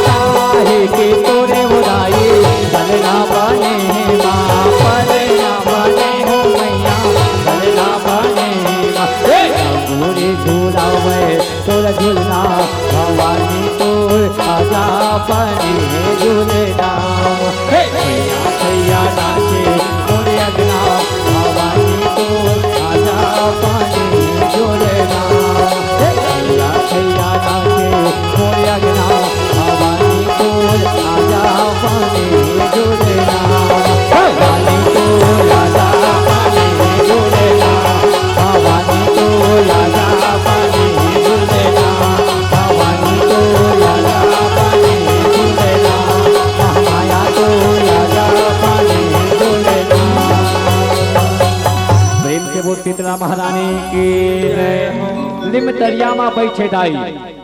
काहे के तोरे उदाई झूले ना पाने हे माँ, पले ना पाने हो मैया, झूले ना पाने हे माँ। हे अंगूरी झूलावे तोर झूलना, भवानी तोर आजा पाने झूले ना। हे छैया छैया नाचे मोर अंगना, भवानी तोर आजा पाने झूले ना। हे छैया छैया नाचे मोर अंगना, भवानी तोर आजा पाने झूले ना। भवानी तोर आजा पाने झूले ना। भवानी तोर आजा पाने झूले ना। भवानी तोर आजा पाने झूले ना। महामाया तोर आजा पाने झूले ना। प्रेम से बोल शीतला महारानी की जय। लिम तरिया मा बैठे दाई,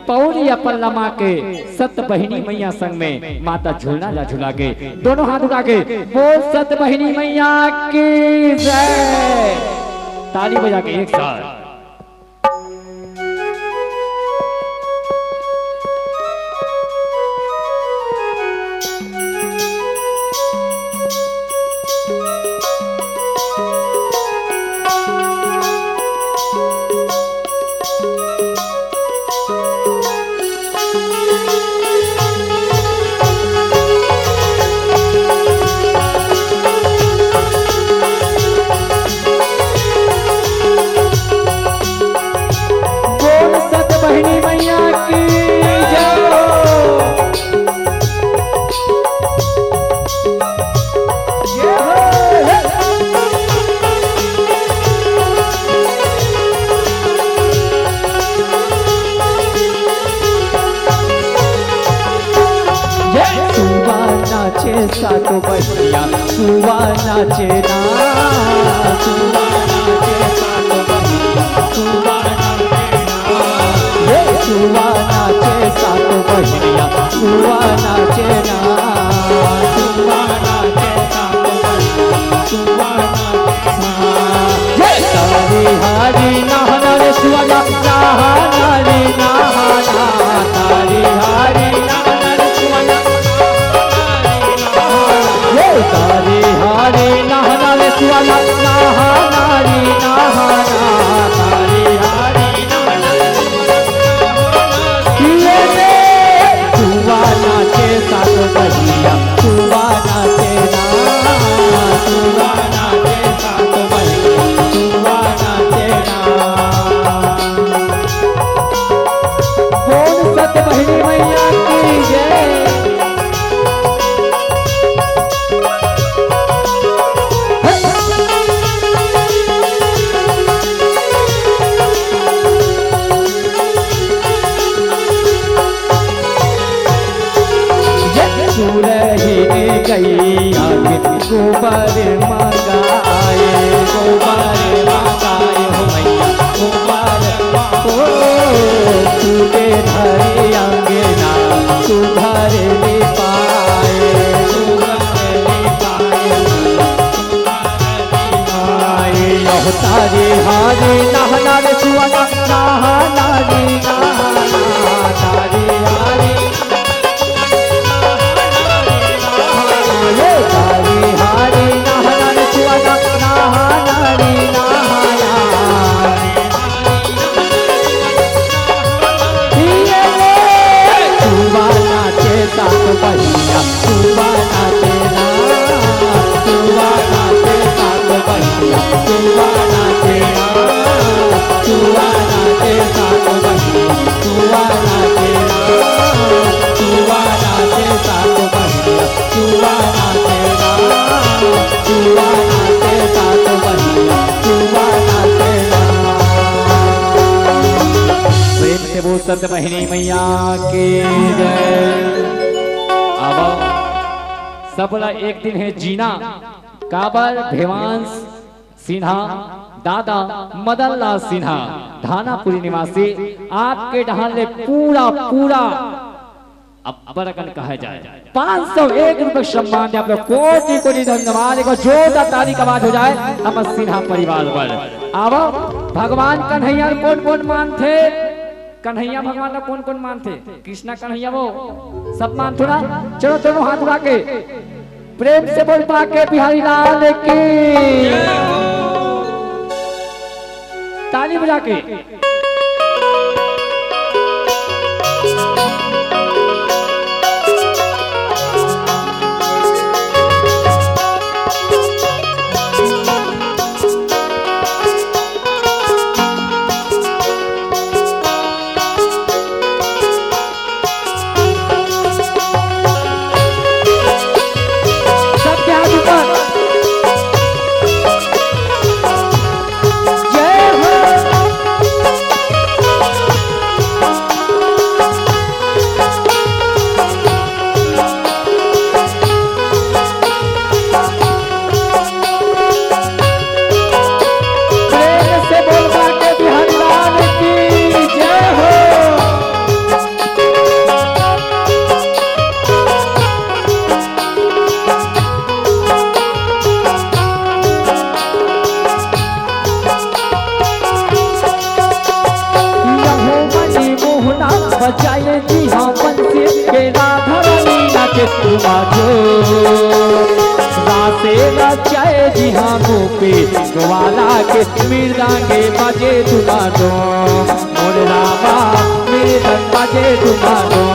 पौरी अपन लमा के सत बहिनी मैया संग में माता झूलना ला झुला के, दोनों हाथ उठा के बोल सत बहिनी मैया की जय। ताली बजा के एक साथ। बोल सत बहिनी मैया की जय हो। जय हो। सुवा नाचे सातो बहिनिया, सुवा नाचे ना। सुवा नाचे सातो बहिनिया, सुवा नाचे ना। हे सुवा नाचे सातो बहिनिया, सुवा नाचे ना। सुवा नाचे सातो बहिनिया, सुवा नाचे ना। हे हरी हरी नहना रे सुवा ना, नहना रे नहना। प्रेम से बोल सत बहिनी मैया की जय। अब सबला एक दिन हे जीना, काबर भेवांश सिन्हा, दादा मदन लाल सिन्हा, धानापुरी निवासी, आपके डहान ले पूरा पूरा अब्बड़ अकन कहे जाए, पाँच सौ एक रुपये सम्मान दे आप लोग, कोटि कोटि धन्यवाद। एक बार जोरदार ताली का आवाज हो जाए हमर सिन्हा परिवार बर। अब भगवान कन्हैया ल कोन कोन मानथे? कन्हैया भगवान ला कोन कोन मानथे? कृष्णा कन्हैया वो सब मानथो ना? चलो दोनों हाथ उठा के प्रेम से बोल, बांके बिहारी लाल की। ताली बजा के। सबके हाथ ऊपर। जय हो। प्रेम से बोल, बांके बिहारी लाल की जय हो। यहो मनी मोहना बजाए जी हाँ बंसी के, राधा रानी नाचे झूमा झूम। रासे नचाए जी हाँ गोपी ग्वाला के, मृदंगे बजे झूमा झूम। मोरे रामा, मृदंग बजे झूमा झूम।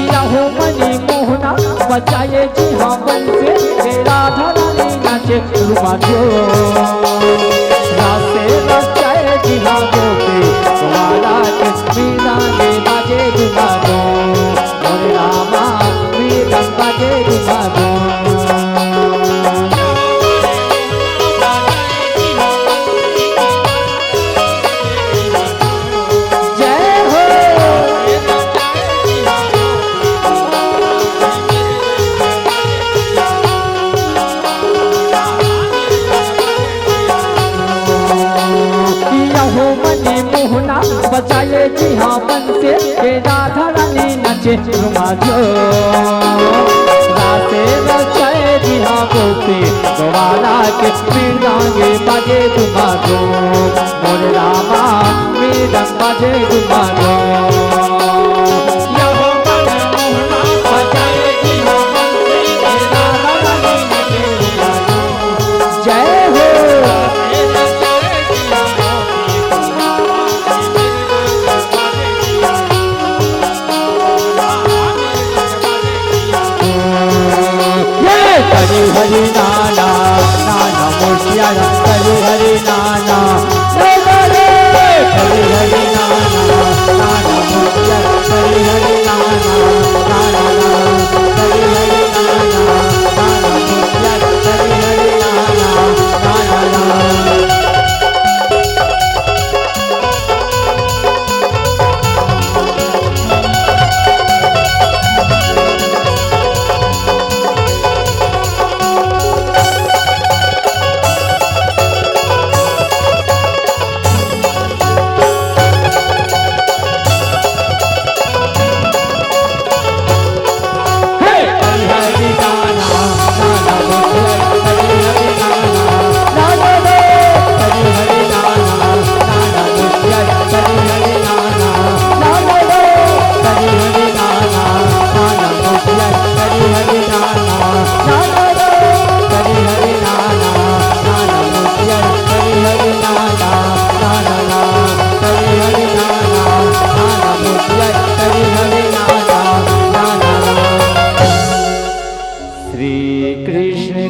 यहो मनी मोहना बजाए जी हाँ बंसी, राधा रानी नाचे झूमा झूम। रासे नचाए जी हाँ गोपी ग्वाला के, मृदंगे बजे झूमा झूम। मोरे रामा, मृदंग बजे झूमा झूम। जय हो। यहो मनी मोहना बजाए जी हाँ बंसी के, राधा रानी नाचे झूमा झूम। रासे नचाए जी हाँ गोपी ग्वाला के, मृदंगे बजे झूमा झूम। मोरे रामा, मृदंग बजे झूमा झूम। यहो मनी मोहना बजाए जी हाँ बंसी के, राधा रानी नाचे झूमा झूम। जय हो। ये हरी हरी नाना, नाना मोसिया, हरी हरी नाना, हरी हरी नाना।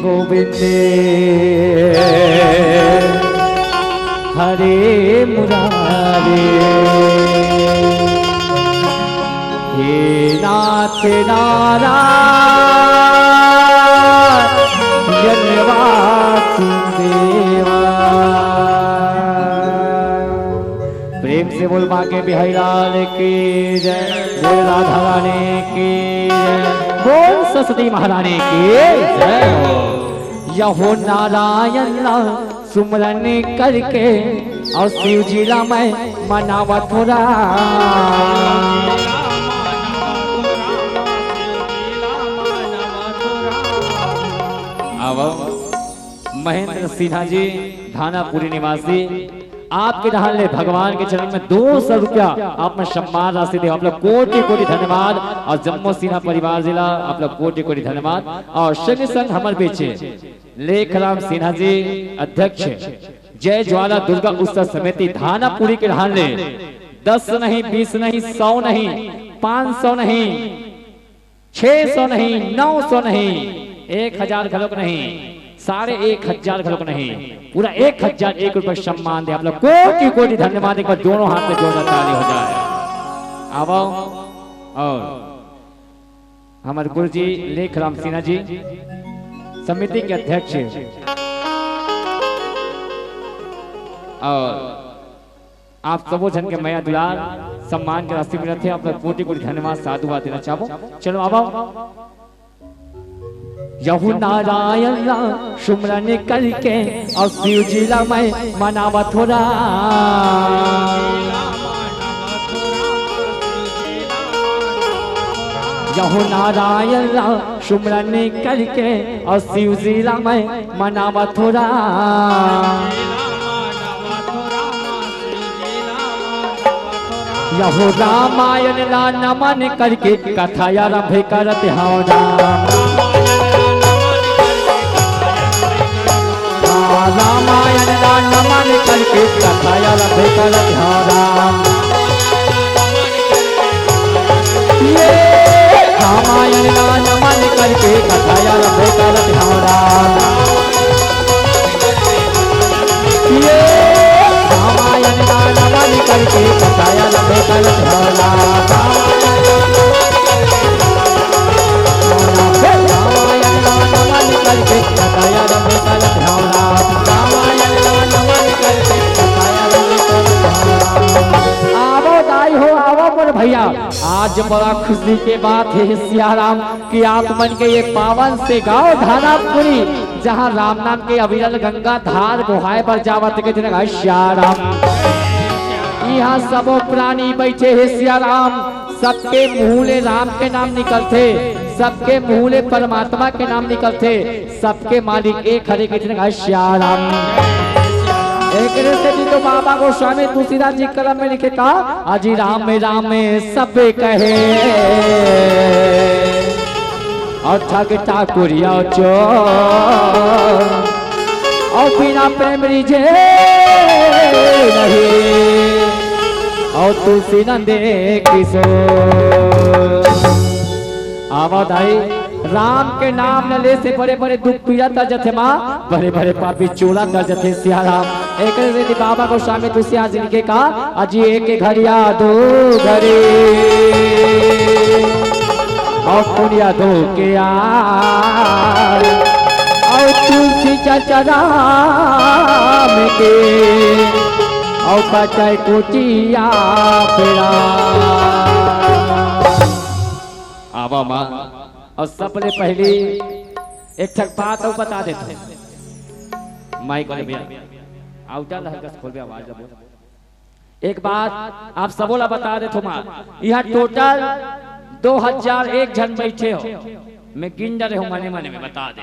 गोविंद हरे मुरारे, हे नाथ नारायण वासुदेवा। प्रेम से बोल बांके बिहारी लाल की जय, बोल राधा रानी की जय, बोल सरस्वती महारानी की जय हो। यहो नारायण ला सुमरन करके अउ शिव जी ला मैं मनावत हो राम। अब महेंद्र सिन्हा जी, धानापुरी निवासी, आपके डहान ले भगवान के चरण में दो सौ रुपया आप मन सम्मान राशि दे, आप लोग कोटि कोटि धन्यवाद। अउ जम्मो सिन्हा परिवार जी ला आप लोग कोटि कोटि धन्यवाद। अउ संग संग हमर बीच लेखराम सिन्हा जी, अध्यक्ष जय ज्वाला दुर्गा उत्सव समिति धानापुरी के डहान ले दस नहीं, बीस नहीं, सौ नहीं, पाँच सौ नहीं, छह सौ नहीं, नौ सौ नहीं, एक हजार घलोक नहीं, साढ़े एक हजार घलोक नहीं, पूरा एक हजार एक रुपया सम्मान दे। आप लोग कोटि कोटि धन्यवाद। एक बार दोनों हाथ में जोरदार ताली हो जाए। आवो। अउ हमर गुरु जी लेखराम सिन्हा जी, समिति के अध्यक्ष, अउ आप सबो झन के मया दुलार सम्मान के राशि मिलत हे। आप लोग कोटि कोटि धन्यवाद, साधुवाद देना चाहबो। चलो आवो। यहु नारायण ला सुमरन करके अउ शिव जी ला मैं मनावत हो राम। यहु नारायण ला सुमरन करके अउ शिव जी ला मैं मनावत हो राम। यहो रामायण ला नमन करके कथा आरंभ करत हौं राम। हाँ, रामायण ला नमन करके कथा आरंभ करत हौं राम। ये रामायण ला नमन करके कथा आरंभ करत हौं राम। ये रामायण ला नमन करके कथा आरंभ करत हौं राम। रामायण ला नमन करके कथा आरंभ करत हौं राम। रामायण ला नमन करके कथा आरंभ करत हौं राम। आवो दाई हो, आवो मोर भैया, आज बड़ा खुशी के बात हे सियाराम कि आप मन के ये पावन से गांव धानापुरी, जहां राम नाम के अविरल गंगा धार बोहाय बर जावत के दिन हे सियाराम। इहां सबो प्राणी बैठे हे सियाराम, सबके मुंह ले राम के नाम निकलथे, सबके मुंह ले परमात्मा के नाम निकलथे, सबके मालिक एक हरे के दिन हे सियाराम। एकरे सेती तो बाबा गोस्वामी तुलसीदास जी कलम में लिखे का, अजी राम राम सब कहे, अउ ठग ठाकुर अउ चोर, अउ बिना प्रेम रीझे नहीं, अउ तुलसी नंद किशोर। आवा दाई, राम के नाम ल ले से बड़े बड़े दुख पीड़ा तर जथे माँ, बड़े बड़े पापी चोला तर जथे सियाराम। एकरे सेती बाबा गोस्वामी तुलसीदास जी लिखे का, अजी एक घरिया दो घरी, अउ पुनिया दो के आ, अउ तुलसी चर्चा राम के, अउ पचय कुटिया पेड़ा। आवा माँ, अउ सबले पहली एक ठक बात अउ बता देथों। माइक वाले भैया, आउटर ला हल्का से खोलबे, आवाज ला बोल। एक बात आप सबो ला बता देथों माँ, इहां टोटल दो हजार एक झन बैठे हो। मैं गिन डरे हूं, मने मने में बता दे।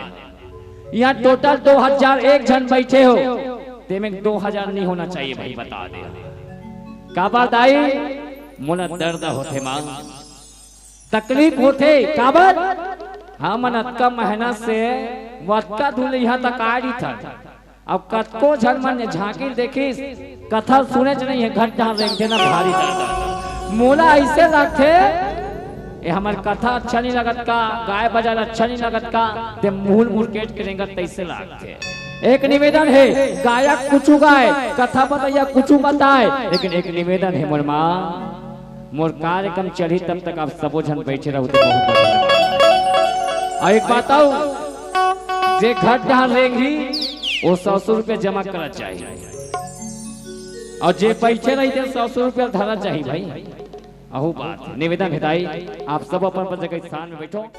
इहां टोटल दो हजार एक झन बैठे हो, तेमे दो हजार नहीं होना चाहिए भाई, बता दे। काबर दाई, मोला दर्द होथे माँ, तकलीफ होथे। काबर? हमन अतका मेहनत से अतका दूर ले इहां तक आए रहिथन। अब कतको झन मन झांकी देखिस, कथा सुनेच नहीं हे, घंटा रेंगथे ना भारी दर्द। मोला अइसे लगथे ए, हमर कथा अच्छा नहीं लगत का, गाय बजाना अच्छा नहीं लगत का, ते मूल मुरकेट के रेंगत तैसे लागथे। एक निवेदन हे, गायक कुछु गाय, कथा बतैया कुछु बताय, लेकिन एक निवेदन हे मोर माँ, मोर कार्यक्रम चलही तब तक आप सबो झन बैठे रहू ते बहुत बढ़िया। अउ एक बात अउ, जे घर डहर रेंगही, वो सौ सौ रुपया जमा करना चाहिए, अउ जे बैठे रही ते सौ सौ रुपया धरना चाहिए भाई। अहू बात हे। निवेदन हे दाई, आप सब अपन अपन जगह स्थान में बैठो।